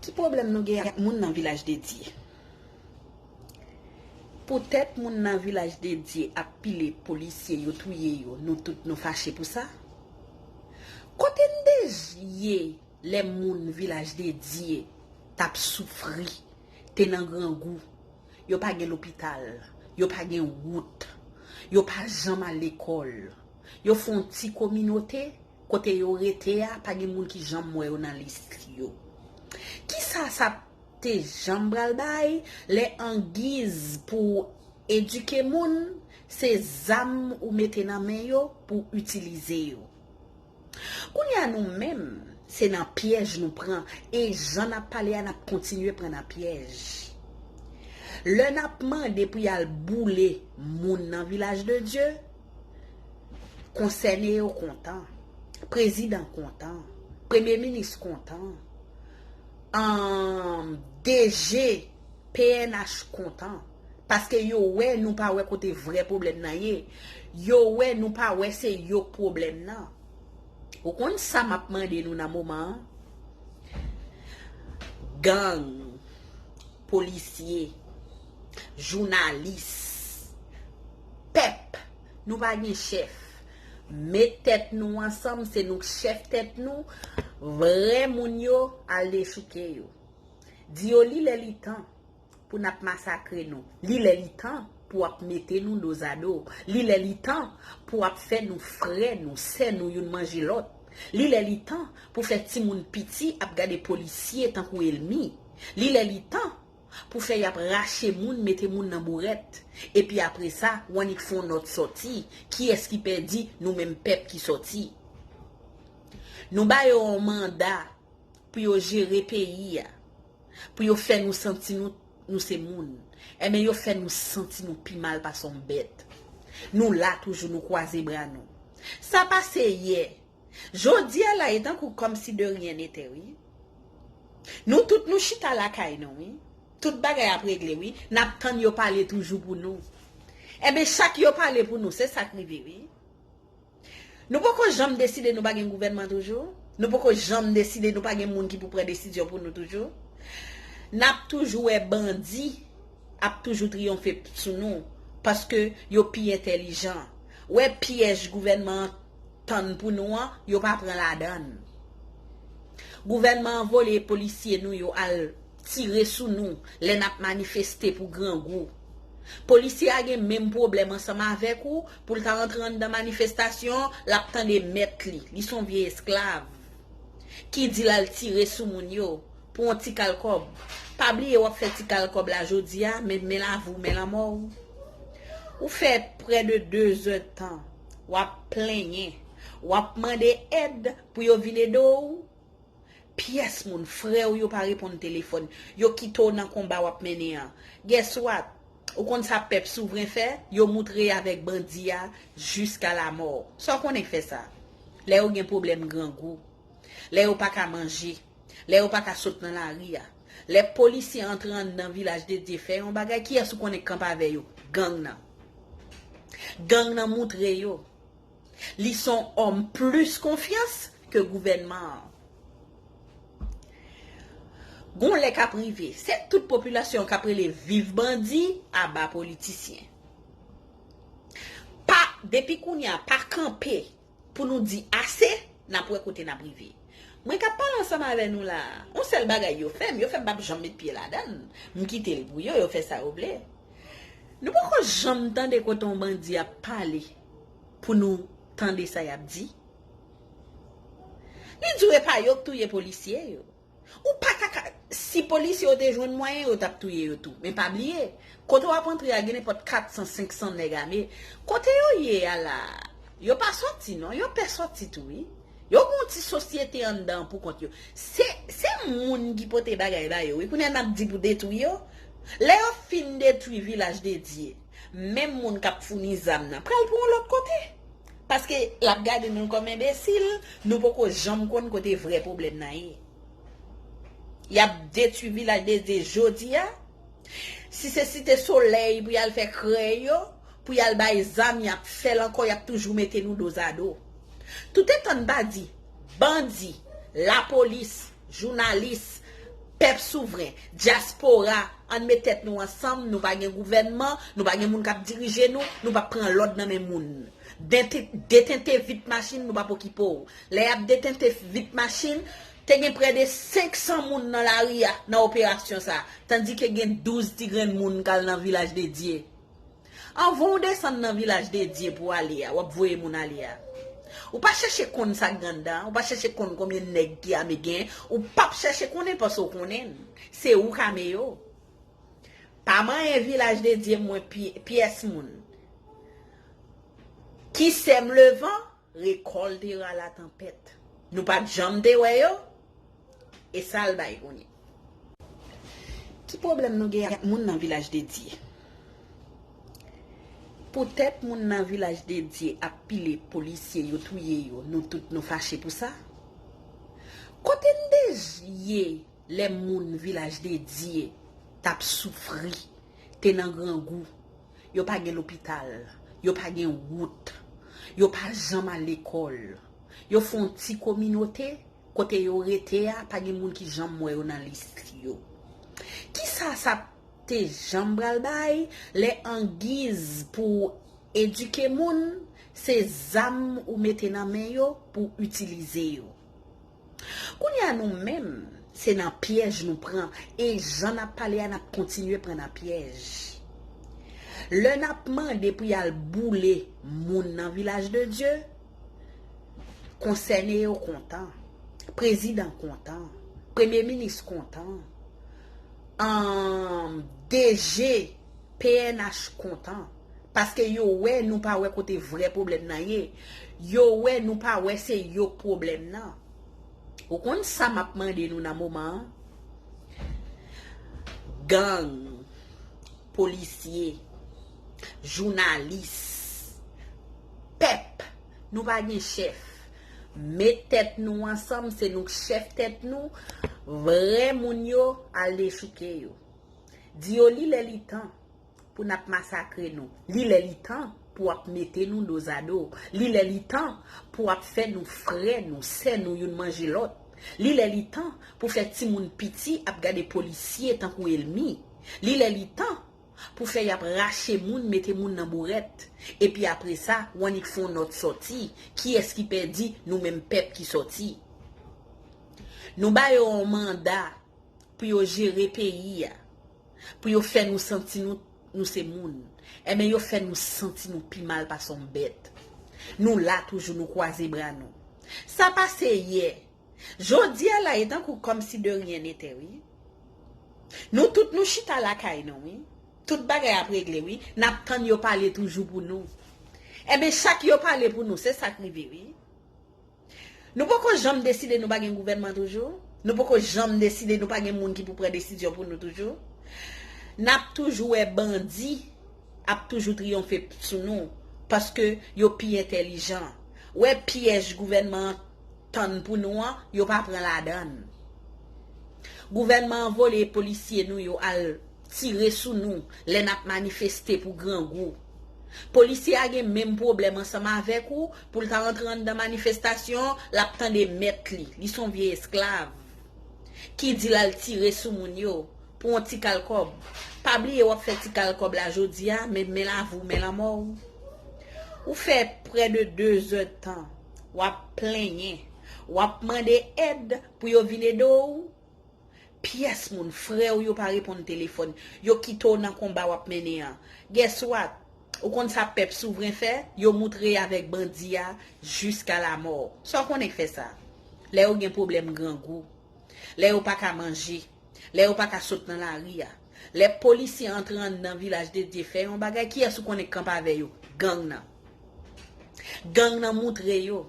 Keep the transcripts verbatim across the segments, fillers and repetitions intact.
Ki pwoblèm nou gen ak moun nan Vilaj de Dye? Poutèt moun nan Vilaj de Dye ap pile polisye yo, touye yo, nou tout nou fache pou sa? Kote n te ye lè moun Vilaj de Dye t ap soufri, te nan grangou? Yo pa gen lopital, yo pa gen wout, yo pa janm al lekòl. Yo fè yon ti kominote, kote yo rete a, pa gen moun ki janm wè yo nan lis yo. Kisa sa te janm pral bay lè angiz pou edike moun, se zam ou mete nan men yo pou itilize yo? Kounye a nou menm, se nan pyèj nou pran, e jan n ap pale a, n ap kontinye pran nan pyèj. Lè n ap mande pou y al boule moun nan Vilaj de Dye, konsène yo kontan, prezidan kontan, premye minis kontan, um, D G P N H kontan, paske yo wè nou pa wè kote vrè pwoblèm nan ye. Yo wè nou pa wè se yo k pwoblèm nan. Ou konn sa m ap mande nou nan moman an? Gang, polisye, jounalis, pèp, nou pa gen chèf. Met tèt nou ansanm, se nou k chèf tèt nou. Vrè moun yo, al dechouke yo. Di yo li lè li tan pou n ap masakre nou. Li lè li tan pou w ap mete nou dozado. Li lè li tan pou w ap fè nou frè nou, sè nou youn manje lòt. Li lè li tan pou fè timoun piti ap gade polisye tankou ènmi. Li lè li tan pou fè y ap rache moun, mete moun nan bourèt. Epi apre sa, w annik fè yon nòt sòti. Kiyès ki pèdi? Nou menm pèp ki sòti. Nou ba yo yon manda pou yo jere peyi a, pou yo fè nou santi nou, nou se moun. Enben, yo fè nou santi nou pi mal pase yon bèt. Nou la toujou, nou kwaze bra nou. Sa pase yè. Jodi a la, e tankou kòmsi de rien n'était, wi. Nou tout nou chita lakay nou, wi. Tout bagay ap regle, wi. N ap tann yo pale toujou pou nou. Enben, chak yo pale pou nou, se sa k rive, wi. Nou poko janm deside nou pa gen gouvènman toujou? Nou poko janm deside nou pa gen moun ki pou pran desizyon pou nou toujou? N ap toujou wè bandi ap toujou triyonfe sou nou, paske yo pi entèlijan. Wè pyèj gouvènman an tann pou nou an, yo pa pran ladan l. Gouvènman an voye polisye nou yo al tire sou nou lè n ap manifeste pou grangou. Polisye a gen menm pwoblèm ansanm avèk ou, pou l ta rantre anndan manifestasyon, l ap tande mèt li, li se yon vye esklav, ki di l al tire sou moun yo pou yon ti kal kòb. Pa bliye w ap fè ti kal kòb la jodi a, men, men lavi w, men lanmò w. Ou fè prè de de zè tan, w ap plenyen, w ap mande èd pou yo vin ede w. Pyès moun, frè w yo pa reponn telefòn. Yo kite w nan konba w ap mennen an. Guess what? Ou konn sa pèp souvren fè? Yo moutre avèk bandi a jiska lamò. Sa w konnen k fè sa? Lè yo gen pwoblèm grangou, lè yo pa ka manje, lè yo pa ka sot nan lari a, lè polisye antre anndan Vilaj de Dye fè yon bagay, kiyès ou konnen k kanpe avè yo? Gang nan. Gang nan moutre yo li se yon òm plis konfyans ke gouvènman an. Gon lè k ap rive, se tout popilasyon an k ap rele viv bandi, aba politisyen. Pa, depi kounye a, pa kanpe pou nou di ase, n ap wè kote n ap rive. Mwen k ap pale ansanm avè nou la a, yon sèl bagay yo fè m, yo fè m p ap janm met pye ladan l. M kite l pou yo, yo fè sa yo vle. Nou poko janm tande kote yon bandi ap pale pou nou tande sa y ap di? Li di w e pa yo k touye polisye yo. Ou pa ta ka, si polisye yo te jwenn mwayen, yo t ap touye yo tou. Men pa bliye, kote w ap antre a gen nenpòt kat san, senk san nèg ame. Kote yo ye a la a, yo pa sòti non, yo pè sòti tou wi. Yo gen yon ti sosyete anndan an pou kont yo. Se, se moun ki pote bagay ba yo wi. Kounye a n ap di pou detwi yo. Lè yo fin detwi Vilaj de Dye, menm moun k ap founi zam nan pral pou yon lòt kote. Paske l ap gade nou kòm enbesil, nou poko janm konn kote vrè pwoblèm nan ye. Y ap detwi Vilaj de Dye jodi a. Si se Site Solèy pou y al fè krèy yo, pou y al bay zam, y ap fè l ankò, y ap toujou mete nou dozado. Toutetan n pa di bandi, lapolis, jounalis, Pèp souvren, dyaspora, ann met tèt nou ansanm, nou pa gen gouvènman, nou pa gen moun k ap dirije nou, nou p ap pran lòd nan men moun. Dete- Detente vit machin, nou p ap okipe w. Lè y ap detente vit machin, te gen prè de senk san moun nan lari a, nan operasyon sa, tandike gen douz ti grenn moun k al nan Vilaj de Dye. Anvan w desann nan Vilaj de Dye pou w ale a, w ap voye moun ale a. Ou pa chèche konn sa k gen anndan, ou pa chèche konn konbyen nèg ki ame gen, ou p ap chèche konnen paske w konnen l. Se ou k ame yo. Pa manyen Vilaj de Dye mwen pi- pyès moun. Ki sèm levan, rekòlte ra latanpèt. Nou pa t janm te wè yo, e sa l bay kounye. Ki pwoblèm nou gen ak moun nan Vilaj de Dye? Poutèt moun nan Vilaj de Dye ap pile polisye yo, touye yo, nou tout nou fache pou sa? Kote n te ye lè moun Vilaj de Dye t ap soufri, te nan grangou? Yo pa gen lopital, yo pa gen wout, yo pa janm al lekòl. Yo fè yon ti kominote, kote yo rete a, pa gen moun ki janm wè yo nan lis yo. Kisa sa te janm pral bay lè angiz pou edike moun, se zam ou mete nan men yo pou itilize yo? Kounye a nou menm, se nan pyèj nou pran, e jan n ap pale a, n ap kontinye pran nan pyèj. Lè n ap mande pou y al boule moun nan Vilaj de Dye, konsène yo kontan, prezidan kontan, premye minis kontan, ahn, D G P N H kontan, paske yo wè nou pa wè kote vrè pwoblèm nan ye. Yo wè nou pa wè se yo k pwoblèm nan. Ou konn sa m ap mande nou nan moman an? Gang, polisye, jounalis, pèp, nou pa gen chèf. Met tèt nou ansanm, se nou k chèf tèt nou. Vrè moun yo, al dechouke yo. Di yo li lè li tan pou n ap masakre nou. Li lè li tan pou w ap mete nou dozado. Li lè li tan pou w ap fè nou frè nou, sè nou youn manje lòt. Li lè li tan pou fè timoun piti ap gade polisye tankou ènmi. Li lè li tan pou fè y ap rache moun, mete moun nan bourèt. Epi apre sa, w annik fè yon nòt sòti. Kiyès ki pèdi? Nou menm pèp ki sòti. Nou ba yo yon manda pou yo jere peyi a, pou yo fè nou santi nou, nou se moun. Enben, yo fè nou santi nou pi mal pase yon bèt. Nou la toujou, nou kwaze bra nou. Sa pase yè. Jodi a la, e tankou kòmsi de rien n'était, wi. Nou tout nou chita lakay nou, wi. Tout bagay ap regle, wi. N ap tann yo pale toujou pou nou. Enben, chak yo pale pou nou, se sa k rive, wi. Nou poko janm deside nou pa gen gouvènman toujou? Nou poko janm deside nou pa gen moun ki pou pran desizyon pou nou toujou? N ap toujou wè bandi ap toujou triyonfe sou nou, paske yo pi entèlijan. Wè pyèj gouvènman an tann pou nou an, yo pa pran ladan l. Gouvènman an voye polisye nou yo al tire sou nou lè n ap manifeste pou grangou. Polisye a gen menm pwoblèm ansanm avèk ou, pou l ta antre anndan manifestasyon, l ap tande mèt li, li se yon vye esklav, ki di l al tire sou moun yo pou yon ti kal kòb. Pa bliye w ap fè ti kal kòb la jodi a, men, men lavi w, men lanmò w. Ou fè prè de de zè tan, w ap plenyen, w ap mande èd pou yo vin ede w. Pyès moun, frè w yo pa reponn telefòn, yo kite w nan konba w ap mennen an. Guess what? Ou konn sa pèp souvren fè? Yo moutre avèk bandi a jiska lamò. Sa w konnen k fè sa? Lè yo gen pwoblèm grangou, lè yo pa ka manje, lè yo pa ka sot nan lari a, lè polisye antre anndan Vilaj de Dye fè yon bagay, kiyès ou konnen k kanpe avè yo? Gang nan. Gang nan moutre yo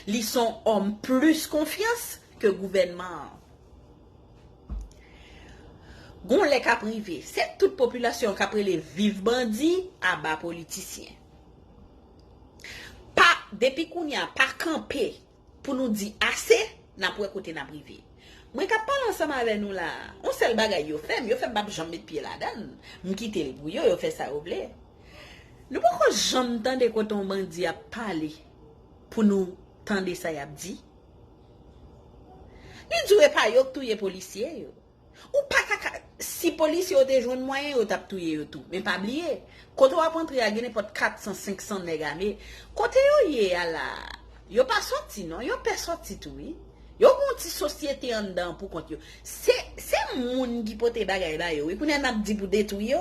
li se yon òm plis konfyans ke gouvènman an. Gon lè k ap rive, se tout popilasyon an k ap rele viv bandi, aba politisyen. Pa, depi kounye a, pa kanpe pou nou di ase, n ap wè kote n ap rive. Mwen k ap pale ansanm avè nou la a, yon sèl bagay yo fè m, yo fè m p ap janm met pye ladan l. M kite l pou yo, yo fè sa yo vle. Nou poko janm tande kote yon bandi ap pale pou nou tande sa y ap di. Li di w e pa yo k touye polisye yo. Ou pa ta ka, si polisye yo te jwenn mwayen, yo t ap touye yo tou. Men pa bliye, kote w ap antre a gen nenpòt kat san, senk san nèg ame. Kote yo ye a la, yo pa sòti non, yo pè sòti tou wi. Yo gen yon ti sosyete anndan pou kont yo. Se, se moun ki pote bagay ba yo wi. Kounye a n ap di pou detwi yo.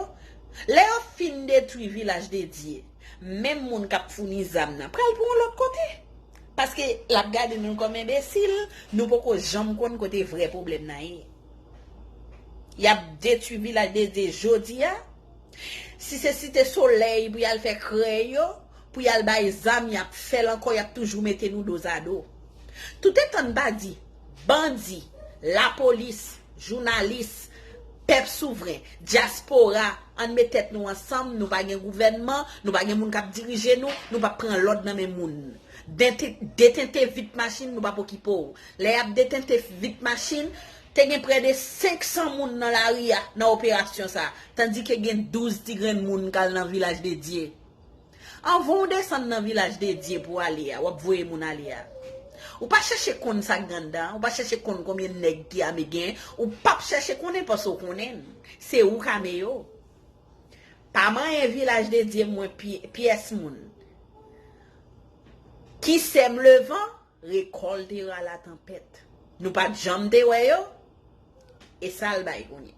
Lè yo fin detwi Vilaj de Dye, menm moun k ap founi zam nan pral pou yon lòt kote. Paske l ap gade nou kòm enbesil, nou poko janm konn kote vrè pwoblèm nan ye. Y ap detwi Vilaj de Dye jodi a. Si se Site Solèy pou y al fè krèy yo, pou y al bay zam, y ap fè l ankò, y ap toujou mete nou dozado. Toutetan n pa di, bandi, lapolis, jounalis, pèp souvren, dyaspora, ann met tèt nou ansanm, nou pa gen gouvènman, nou pa gen moun k ap dirije nou, nou p ap pran lòd nan men moun. Dete- Detente vit machin, nou p ap okipe w. Lè y ap detente vit machin, te gen prè de senk san moun nan lari a nan operasyon sa, tandike gen douz ti grenn moun k al nan Vilaj de Dye. Anvan w desann nan Vilaj de Dye pou w ale a, w ap voye moun ale a. Ou pa chèche konn sa k gen anndan, ou pa chèche konn konbyen nèg ki ame gen, ou p ap chèche konnen paske w konnen l. Se ou k ame yo. Pa manyen Vilaj de Dye mwen pye- pyès moun. Qui sème le vent récoltera la tempête. Nou pa t janm te wè yo. E sa l bay kounye.